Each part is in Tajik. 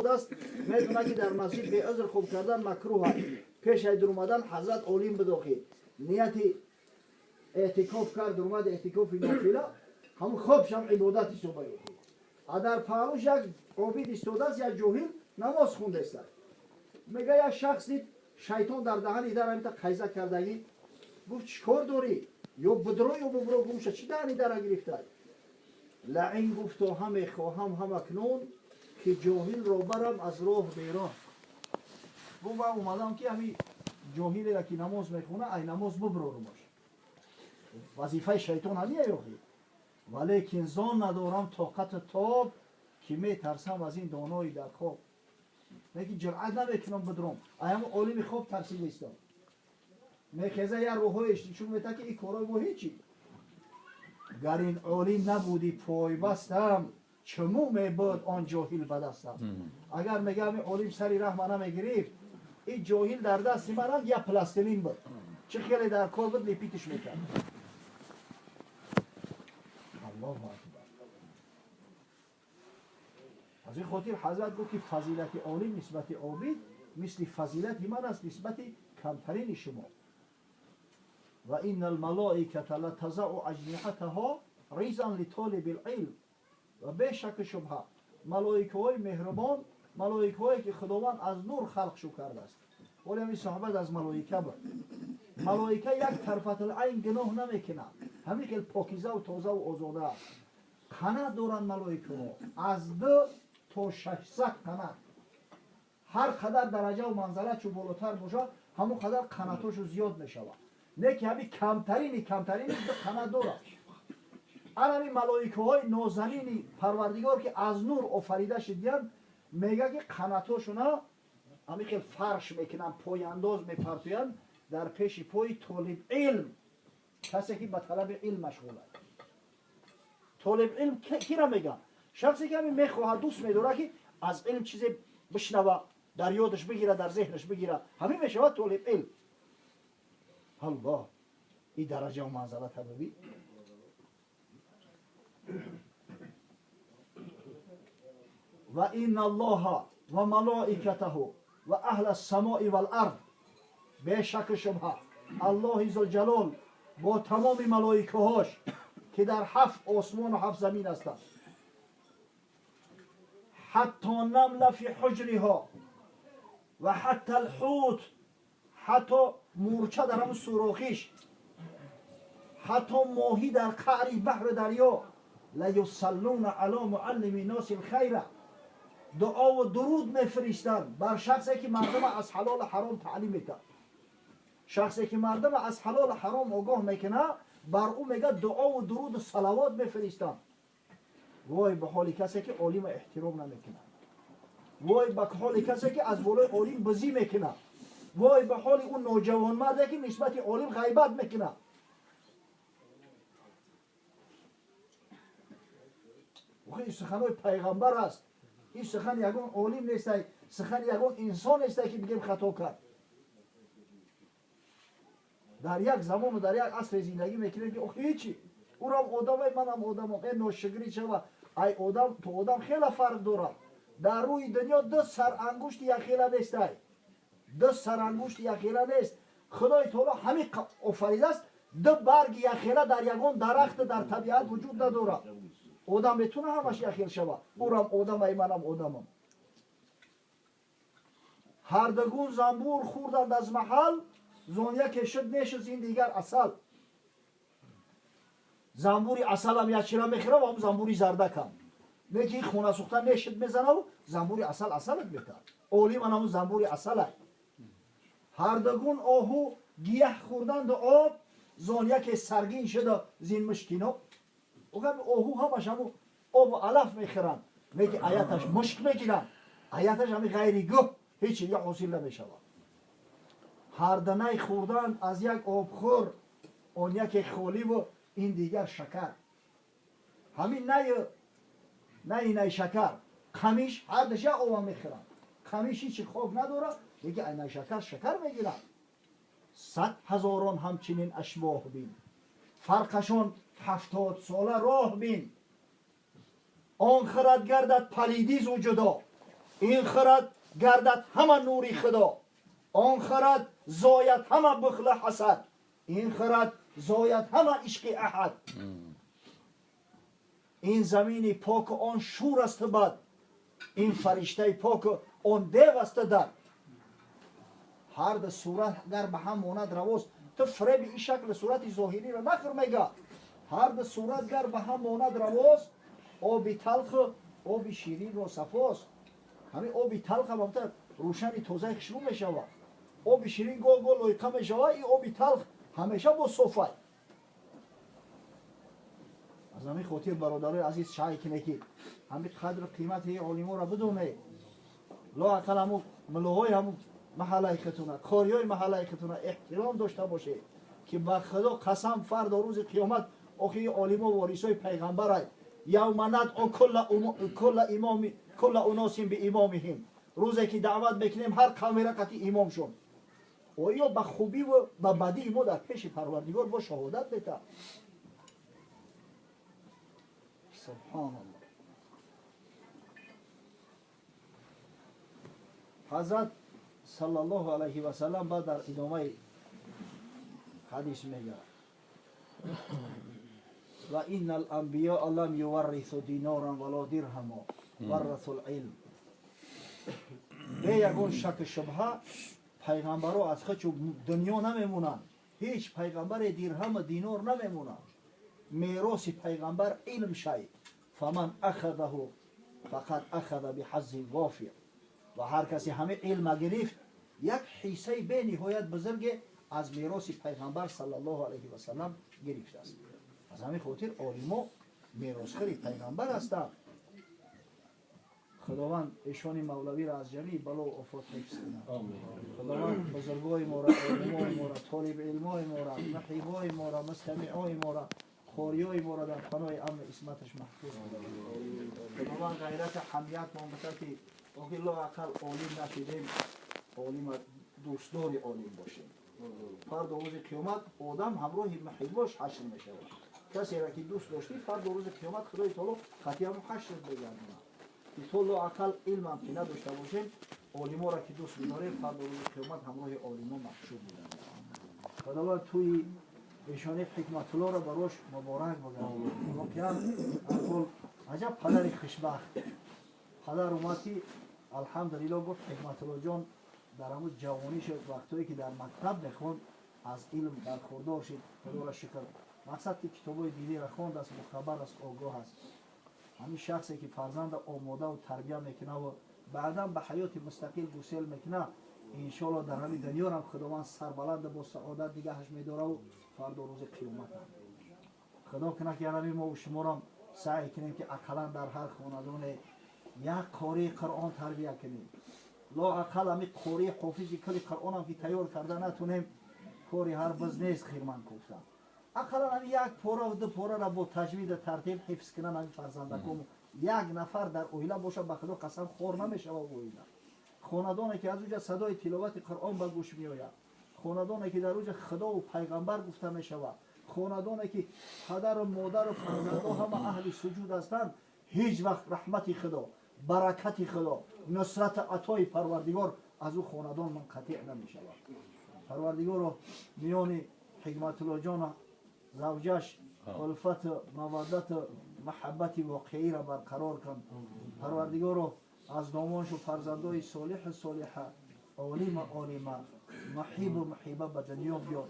истодааст, медонад, ки дар масҷид беузр хоб кардан макрӯҳ аст. Пеш ай дуромадан ҳазрат олим бидохӣ, нияти эътикоф кард, дурумад, эътикофи нофила, ҳамун хобшам ибодат ҳисоба ёхӣ. А дар паҳлӯш як обид истодааст, як ҷоҳил намоз хундаиста. Мега, як шахс дид, шайтон дар даҳани дар ҳамита қайза кардагӣ. Гуфт: «Чӣ кор дорӣ? Ё бидро, ё бубро, гумша, чӣ даҳани дара гирифта?» Лаин гуфто: «Ҳаме хоҳам ҳам акнун, ки ҷоҳилро барам аз роҳ берон». Гуфт: «Ман омадам, ки ҳами ҷоҳилеро, ки намоз мехона, ай намоз буброрумаш». Вазифаи шайтон ҳамия ёхӣ. «Валекин зон надорам тоқату тоб, ки метарсам аз ин донои дар хоб». Лекин ҷуръат намекунам бидром, ай ҳамн олими хоб тарсида истом. Мехеза, як рӯҳое нишон мета, ки ин корои мо ҳечи. «Гар ин олим набуди пойбастам, чумӯ мебуд он ҷоҳил ба дастам». Агар, мегам, ин олим сари раҳ ма намегирифт, ин ҷоҳил дар дасти манам як пластилин буд, чӣ хеле дар кор буд, лепить мекард. Аллоҳу акбар! Аз ин хотир ҳазрат гуфт, ки фазилати олим нисбати обид мисли фазилати ман аст нисбати камтарини шумо. Ва инна алмалоиката латазау аҷниҳатаҳо ризан литолиби лилм. Ва бешаку шубҳа, малоикаҳои меҳрубон, малоикаҳое, ки Худованд аз нур халқшу кардааст, вале ҳамин соҳбат аз малоика буд. Малоика як тарфатулайн гуноҳ намекунад, ҳамин хел покизаву тозаву озода аст. Қанат доранд малоикаҳо, аз 2 то 600 қанат. Ҳар қадар дараҷаву манзалатшу болотар бошад, ҳамон қадар қанатҳошу зиёд мешавад. Не ки ҳамин камтарини камтарини ду қанат дорад. Ҳамин малоикаҳои нозанини Парвардигор, ки аз нур офарида шудиянд, мега, ки қанатҳошуна ҳамин хел фарш мекунанд, пояндоз мепартоянд дар пеши пои толиб илм, касе ки ба талаби илм машғул аст. Толиб илм кира мегӯянд? Шахсе ки ҳамин мехоҳад, дӯст медорад, ки аз илм чизе бишнава, дар ёдаш бигира, дар зеҳнаш бигира, ҳамин мешавад толиб илм. Аллоҳ, ин дараҷаву манзалата бибин! Ва инна аллоҳа ва малоикатаҳу ва аҳла самои вал ард. Бешаку шубҳа, Аллоҳи зулҷалол бо тамоми малоикаҳош, ки дар ҳафт осмону ҳафт замин ҳастанд, ҳатто намла фи ҳуҷриҳо ва ҳатта алҳут, ҳатто мурча дар ҳамн сурохиш, ҳатто моҳӣ дар қаъри баҳру дарё, лаюсаллуна ало муаллими носи лхайра, дуову дуруд мефиристанд бар шахсе, ки мардума аз ҳалолу ҳаром таълим метаҳад. Шахсе, ки мардума аз ҳалолу ҳаром огоҳ мекунад, бар ӯ, мега, дуову дуруду салавот мефиристанд. Вой ба ҳоли касе, ки олима эҳтиром намекунад! Вой ба ҳоли касе, ки аз болои олим бизӣ мекунад! Вой ба ҳоли ӯ ноҷавонмарде, ки нисбати олим ғайбат мекунад! Ин суханои пайғамбар аст, ин сухан ягон олим нестай, сухани ягон инсон нестай, ки бигем хато кард. Дар як замону дар як асре зиндагӣ мекунем, ки охи ҳечи, ӯрам одамай, манам одамам. Э, ношукрӣ шава, ай одам то одам хеле фарқ дорад. Дар рӯи дунё ду сарангушти якхела нестай, ду сарангушти якхела нест. Худои таоло ҳамин офаридааст. Ду барги якхела дар ягон дарахт дар табиат вуҷуд надорад. Одам метавона ҳамаш якхел шавад? Ӯрам одамай, манам одамам. Ҳардугун занбур хӯрданд аз маҳал, зон яке шуд нешуд, зин дигар асал. Занбури асалам якчира мехӯрам, ҳам занбури зардакам. Не ки хона сӯхта нешид мезанаву занбури асал асалат метаҳад. Олим анаму занбури асалай. Ҳардугун оҳу гиёҳ хӯрданду об, зон яке саргин шуда, зин мушкино. Оҳу ҳамаш ҳаму обу алаф мехӯранд, неки аяташ мушк мегиранд, аяташ ҳами ғайри гӯҳ ҳеҷ чиз ҳосил намешавад. Ҳарданай хӯрдан аз як обхӯр, он яке холиву ин дигар шакар. Ҳамин наи най шакар, қамиш, ҳардаш як ова мехӯранд. Қамиш ҳичи хок надорад, лекин ай най шакар шакар мегирад. Сад ҳазорон ҳамчунин ашбоҳ бин, фарқашон 70 сола роҳ бин. Он хирад гардад палидӣ зу ҷудо. Ин хирад гардад ҳама нури худо, он хирад зояд ҳама бухлу ҳасад, ин хирад зояд ҳама ишқи аҳад. Ин замини поку он шур аст бад, ин фариштаи поку он дев аст дар. Ҳар ду сурат гар ба ҳам монад равост, ту фреби ин шакли сурати зоҳириро нахӯр мега. Ҳар ду сурат гар ба ҳам монад равост, оби талху оби ширинро сафост. Ҳамин оби талх ҳам амта рӯшани тозаи хушбӯ мешавад, оби ширин гоҳ-гоҳ лоиқа мешавад, ин оби талх ҳамеша бо софай. Аз ҳамин хотир бародарои азиз шай кине ки ҳамин қадру қимати олиморо бидонед. Лоақал ҳамун муллоҳои ҳамун маҳаллаи худтуна, қориёи маҳаллаи худтуна эҳтиром дошта бошед, ки ба худо қасам фардо рӯзи қиёмат охи олимо ворисои пайғамбарай. Явма надъу кулла уносин биимомиҳим. Рӯзе ки даъват мекунем ҳар қавмеро қати имом шон. Оё ба хубиву ба бадии мо дар пеши Парвардигор бо шаҳодат метаҳад? Субҳоналлоҳ. Ҳазрат саллаллоҳу алайҳи васаллам баъд дар идомаи ҳадис мегӯяд: ва инна ал-анбиёа лам юваррису диноран вало дирҳамо варрасу л-илм. Бе ягон шаку шубҳа пайғамбаро аз хачу дунё намемонанд. Ҳеҷ пайғамбаре дирҳаму динор намемонад. Мероси пайғамбар илм шай. Фаман ахадаҳу фақад ахада биҳаззин вофир. Ва ҳар касе ҳама илма гирифт, як ҳиссаи бениҳоят бузурге аз мероси пайғамбар саллаллоҳу алайҳи васаллам гирифтааст. Аз ҳамин хотир олимо меросхӯри пайғамбар ҳастанд. Худованд эшони мавлавиро аз ҷамии бало офот ҳифз кунад. Худованд бузургои моро, олимои моро, толибилмои моро, муҳибои моро, мустамиъои моро, қориёи моро дар паноҳи амну исматаш маҳфуз кунад. Худованд ғайрати ҳамият мо бикунад, ки охи лоақал олим нашидем, олима дӯстдори олим бошем. Фардо рӯзи қиёмат одам ҳамроҳи муҳибош ҳашр мешавад. Касеро ки дӯст доштӣ, фардо рӯзи қиёмат Худои таоло қатъияму ҳашр мегардонад. Ки то лоақал илмам ки надошта бошем, олиморо ки дӯст бидорем, фардо рӯзи қиёмат ҳамроҳи олимо маҳшур мегардад. Худованд тӯи эшони ҳикматуллоро барош муборак бигардонад. Воқеан ҳол аҷаб падари хушбахт. Падар омад ки алҳамдулиллоҳ гуфт Ҳикматуллоҷон дар ҳамун ҷавонӣ шуд, вақтҳое ки дар мактаб мехонд аз илм бархӯрдор шуд. Худоро шукр. Мақсад ки китобҳои диниро хондааст, мухабар аст, огоҳ аст. Ҳамин шахсе ки фарзанда омодаву тарбия мекунаву баъдан ба ҳаёти мустақил гусел мекунад, иншоаллоҳ дар ҳамин дунёрам Худованд сарбаланда бо саодат нигаҳаш медораву фардо рӯзи қиёматам. Худо кунад ки ҳамин мову шуморам саъй кунем ки ақаллан дар ҳар хонадоне як қории Қуръон тарбия кунем. Лоақал ҳамин қории ҳофизи кулли Қуръонам ки тайёр карда натунем, кори ҳар биз нест хирман куфта. Ақаллан ҳамин як пора ду пораро бо таҷвиду тартиб ҳифз кунанд ҳамин фарзандакому. Як нафар дар оила бошад, ба Худо қасам хор намешавад оила. Хонадоне ки аз уҷа садои тиловати Қуръон ба гӯш меояд, хонадоне ки дар уҷа Худову пайғамбар гуфта мешавад, хонадоне ки падару модару фарзандо ҳама аҳли суҷуд ҳастанд, ҳеҷ вақт раҳмати Худо, баракати Худо, нусрати атои Парвардигор аз ӯ хонадон мунқатиъ намешавад. Парвардигоро миёни Ҳикматуллоҷону завҷаш улфату маваддату маҳаббати воқеиро барқарор кун. Парвардигоро аз номоншу фарзандои солиҳу солиҳа, олиму олима, муҳибу муҳиба ба дунё биёр.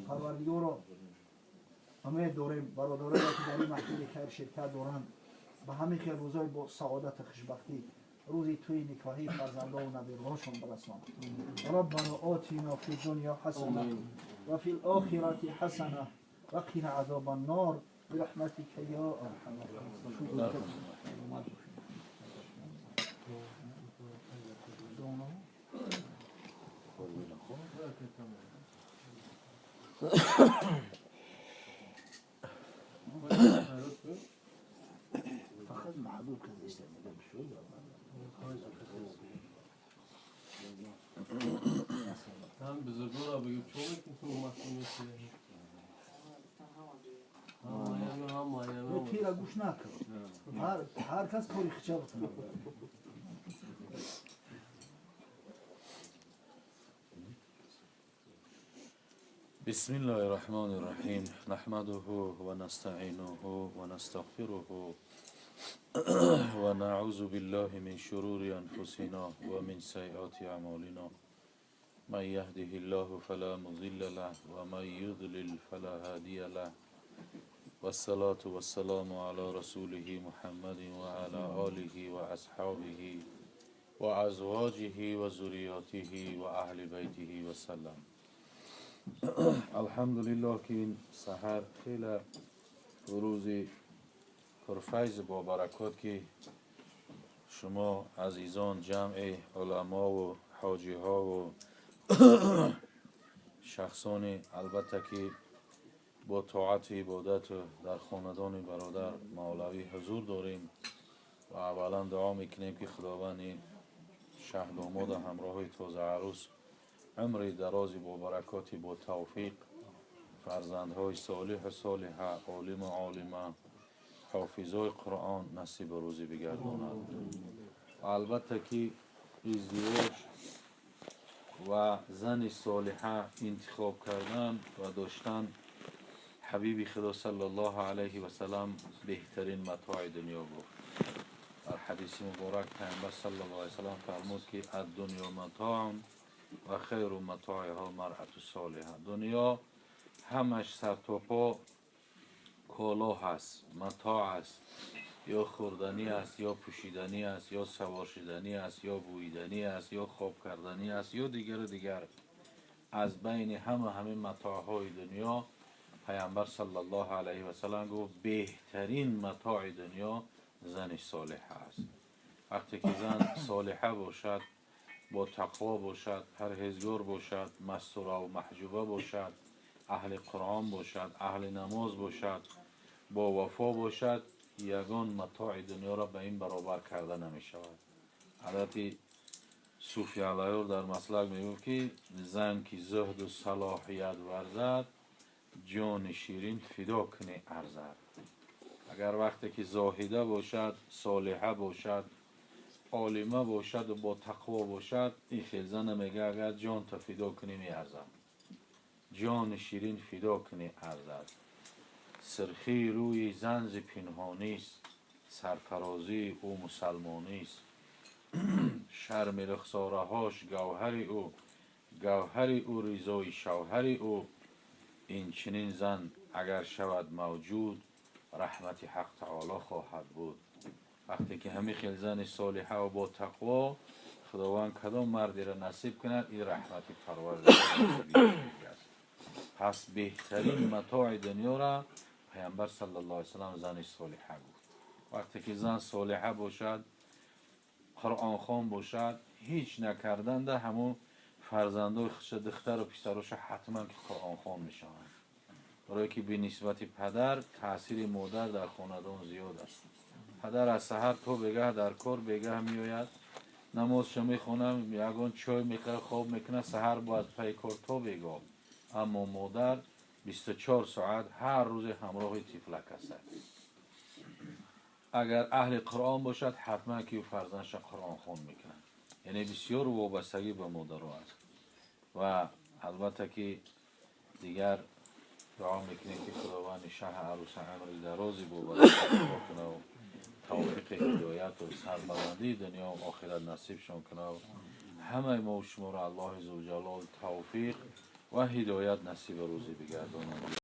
Парвардигоро умед дорем бародарое ки дар ин маҳфили хайр ширкат доранд, ба ҳамин хел рӯзҳои бо саодату хушбахтӣ рӯзи тӯи никоҳии фарзандову набирҳошон бирасон. Раббана отина фи дунё ҳасана ва фи лохирати ҳасана ва қина азоба ннор бирахматика ё арҳама рроҳимин. فقط محدود كذا يستعمل شوي. هم بزرگان را بگیم چون که تو مسئول تیره گوش نکن. هر کس کاری خچه بکنه. بسم الله الرحمن الرحيم. نحمده ونستعينه ونستغفره ونعوذ بالله من شرور أنفسنا ومن سيئات أعمالنا. من يهده الله فلا مضل له ومن يضلل فلا هادي له. والصلاة والسلام على رسوله محمد وعلى آله وأصحابه وأزواجه وذرياته وأهل بيته وسلم. الحمدلله که این سحر خیلی روزی پرفیض با برکات که شما عزیزان جمع علما و حاجی ها و شخصان البته که با طاعت عبادت در خاندان برادر مولوی حضور داریم و اولا دعا میکنیم که خداوند این شه داماد همراه تازه عروس عمر درازی با برکاتی با توفیق فرزندهای صالح و صالحه عالم و عالمه حافظای قرآن نصیب روزی بگرداند. البته که ازدواج و زن صالحه انتخاب کردن و داشتن حبیب خدا صلی الله علیه و سلم بهترین متاع دنیا گفت. در حدیث مبارک پیامبر صلی الله علیه و سلم فرمود که الدنیا متاع و خیر متاعها المرأة الصالحه. دنیا همش سر تا پا کالا هست، متاع است، یا خوردنی است، یا پوشیدنی است، یا سوار شدنی است، یا بویدنی است، یا خواب کردنی است، یا دیگر و دیگر. از بین همه متاعهای دنیا پیامبر صلی الله علیه و سلم گفت بهترین متاع دنیا زن صالحه است. وقتی که زن صالحه باشد، با تقوا باشد، پرهیزگار باشد، مستوره و محجوبه باشد، اهل قرآن باشد، اهل نماز باشد، با وفا باشد، یگان متاع دنیا را به این برابر کرده نمی شود. حضرت صوفی علیه در مسلک می گفت که زن که زهد و صلاحیت ورزد، جان شیرین فدا کنه ارزد. اگر وقتی که زاهده باشد، صالحه باشد، عالمه باشد و با تقوا باشد، این خیل زن میگه اگر جان تا فدا کنی میارزد، جان شیرین فدا کنی ارزد. سرخی روی زن ز پنهانی است، سرفرازی او مسلمانی است. شرم رخسارهاش گوهر او، گوهر او رضای شوهر او. این چنین زن اگر شود موجود، رحمت حق تعالی خواهد بود. وقتی که همه خیل زن صالحه و با تقوا، خداوند کدام مردی را نصیب کند، این رحمت پروردگار است. پس بهترین متاع دنیا را پیامبر صلی الله علیه و سلم زن صالحه گفت. وقتی که زن صالحه باشد، قرآن خوان باشد، هیچ نکردن ده همون فرزندای خودش، دختر و پسرش حتما که قرآن خوان میشوند. برای که به نسبت پدر تاثیر مادر در خاندان زیاد است. پدر از سحر تا بگه در کار بگه میآید، نمازش میخونه، یگان چای میخوره، خواب میکنه، سحر باید پی کار تا بگاه. اما مادر 24 ساعت هر روز همراه طفلک است. اگر اهل قرآن باشد حتما که فرزندش قرآن خوان میکنه. یعنی بسیار وابستگی به مادر است. و البته که دیگر دعا میکنیم که خداوند شه عروس عمر درازی با برکت کنه و توفیق هدایت و سربلندی دنیا و آخرت نصیبشان کنه و همه ما و شما را الله عزوجلال توفیق و هدایت نصیب روزی بگرداند.